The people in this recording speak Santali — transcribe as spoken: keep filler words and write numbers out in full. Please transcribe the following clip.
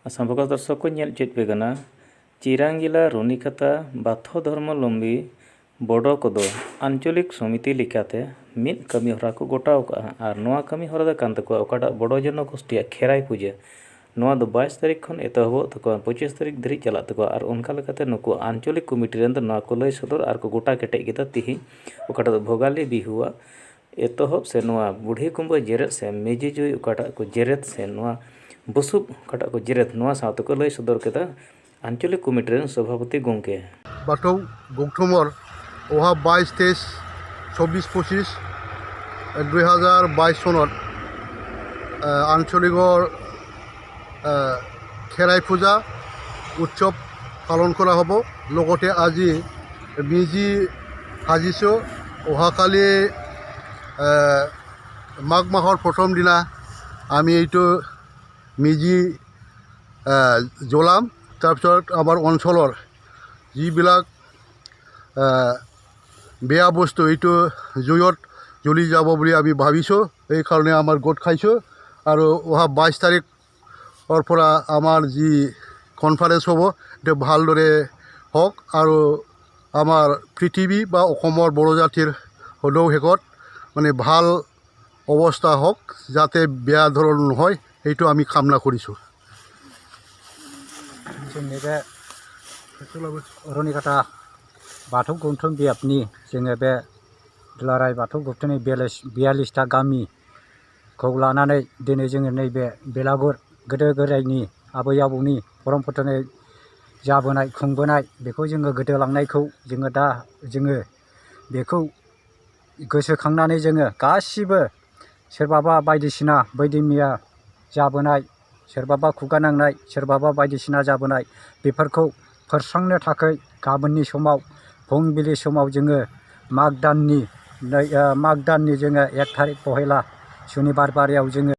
ᱥᱟᱢᱵᱷᱟᱵᱚᱥ ᱫᱚᱨᱥᱚᱠ ᱠᱚ ᱧᱮᱞ ᱪᱮᱫ ᱯᱮ ᱠᱟᱱᱟ, ᱪᱤᱨᱟᱝᱜᱤᱞᱟ, ᱨᱩᱱᱤᱠᱟᱛᱟ, ᱵᱟᱛᱷᱚ ᱫᱷᱚᱨᱢᱚᱞᱚᱢᱵᱤ ᱵᱚᱰᱚ ᱠᱚᱫᱚ ᱟᱧᱪᱚᱞᱤᱠ ᱥᱚᱢᱤᱛᱤ ᱞᱮᱠᱟᱛᱮ ᱢᱤᱫ ᱠᱟᱹᱢᱤ ᱦᱚᱨᱟ ᱠᱚ ᱜᱚᱴᱟᱣ ᱠᱟᱜᱼᱟ᱾ ᱟᱨ ᱱᱚᱣᱟ ᱠᱟᱹᱢᱤ ᱦᱚᱨᱟ ᱫᱚ ᱠᱟᱱ ᱛᱟᱠᱚᱣᱟ ᱚᱠᱟᱴᱟᱜ ᱵᱚᱰᱚ ᱡᱚᱱᱚᱜᱳᱥᱴᱤᱭᱟᱜ ᱠᱷᱮᱨᱟᱭ ᱯᱩᱡᱟᱹ᱾ ᱱᱚᱣᱟ ᱫᱚ ᱵᱟᱭᱤᱥ ᱛᱟᱹᱨᱤᱠᱷ ᱠᱷᱚᱱ ᱮᱛᱚᱦᱚᱵᱚᱜ ᱛᱟᱠᱚᱣᱟ, ᱯᱚᱸᱪᱤᱥ ᱛᱟᱹᱨᱤᱠᱷ ᱫᱷᱟᱹᱨᱤᱡ ᱪᱟᱞᱟᱜ ᱛᱟᱠᱚᱣᱟ᱾ ᱟᱨ ᱚᱱᱠᱟ ᱞᱮᱠᱟᱛᱮ ᱱᱩᱠᱩ ᱟᱧᱪᱚᱞᱤᱠ ᱠᱚᱢᱤᱴᱤ ᱨᱮᱱ ᱫᱚ ᱱᱚᱣᱟ ᱠᱚ ᱞᱟᱹᱭ ᱥᱚᱫᱚᱨ ᱟᱨ ᱠᱚ ᱜᱚᱴᱟ ᱠᱮᱴᱮᱡ ᱠᱮᱫᱟ ᱛᱤᱦᱤᱧ ᱚᱠᱟᱴᱟᱜ ᱫᱚ ᱵᱷᱚᱜᱟᱞᱤ ᱵᱤᱦᱩᱣᱟᱜ ᱮᱛᱚᱦᱚᱵ ᱥᱮ ᱱᱚᱣᱟ ᱵᱩᱰᱷᱤ ᱠᱩᱢᱵᱟᱹ ᱡᱮᱨᱮᱫ ᱥᱮ ᱢᱮᱡᱮ ᱡᱩᱭ ᱚᱠᱟᱴᱟᱜ ᱠᱚ ᱡᱮᱨᱮᱫ ᱥᱮ ᱱᱚᱣᱟ ᱵᱩᱥᱩᱵ ᱚᱠᱟᱴᱟᱜ ᱠᱚ ᱡᱮᱨᱮᱫ, ᱱᱚᱣᱟ ᱥᱟᱶ ᱛᱮᱠᱚ ᱞᱟᱹᱭ ᱥᱚᱫᱚᱨ ᱠᱮᱫᱟ ᱟᱧᱪᱚᱞᱤᱠ ᱠᱚᱢᱤᱴᱤ ᱨᱮᱱ ᱥᱚᱵᱷᱟᱯᱚᱛᱤ ᱜᱚᱢᱠᱮ᱾ ᱵᱟᱛᱷᱚ ᱜᱚᱣᱛᱷᱚᱢᱚᱨ ᱚᱦᱟ ᱵᱟᱭᱤᱥ ᱛᱮᱭᱤᱥ ᱪᱚᱵᱵᱤᱥ ᱯᱚᱸᱪᱤᱥ ᱫᱩᱭ ᱦᱟᱡᱟᱨ ᱵᱟᱭᱤᱥ চনত আঞ্চলিকৰ খেৰাই পূজা উৎসৱ পালন কৰা হ'ব। লগতে আজি মেজি সাজিছোঁ। অহাকালি মাঘ মাহৰ প্ৰথম দিনা আমি এইটো মেজি জ্বলাম। তাৰপিছত আমাৰ অঞ্চলৰ যিবিলাক বেয়া বস্তু এইটো জুইত জ্বলি যাব বুলি আমি ভাবিছোঁ। এইকাৰণে আমাৰ গোট খাইছোঁ। আৰু অহা বাইছ তাৰিখৰ পৰা আমাৰ যি কনফাৰেন্স হ'ব, এইটো ভালদৰে হওক আৰু আমাৰ পৃথিৱী বা অসমৰ বড়ো জাতিৰ সদৌ শেষত মানে ভাল অৱস্থা হওক, যাতে বেয়া ধৰণ নহয়, সেইটো আমি কামনা কৰিছোঁ। जोंनि बे रुनिकाटा बाथौ गौथुम बियाबनि जोङो बे दुलाराय बाथौ गौथुमनि बियालिसथा गामिखौ लानानै दिनै जोङो नैबे बेलागुर गोदो गोदायनि आबै आबौनि परम्परानि जाबोनाय खुंबोनाय बेखौ जोङो गोदोलांनायखौ जोङो दा जोङो बेखौ गोसोखांनानै जोङो गासिबो सोरबाबा बायदिसिना बायदि मैया जाबोनाय, सोरबाबा खुगा नांनाय, सोरबाबा बायदिसिना जाबोनाय बेफोरखौ फोरस्रांनो थाखाय गाबोननि समाव फुंबिलि समाव जोङो माग दाननि नै माग दाननि जोङो एक थारिख पहेला सुनिबार बारायाव जोङो